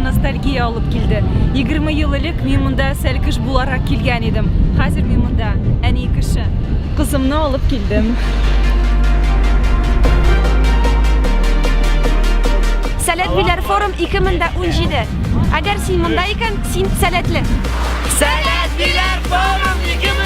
ностальгия алып килде. 20 ел элек мин монда сәлкеш буларак килгән идем. Хәзер мин монда әни кеше. Кызымны алып килдем. Сәләт Биләр форум 2017. Әгәр син монда икән, син сәләтле. Сәләт Биләр форум 2017!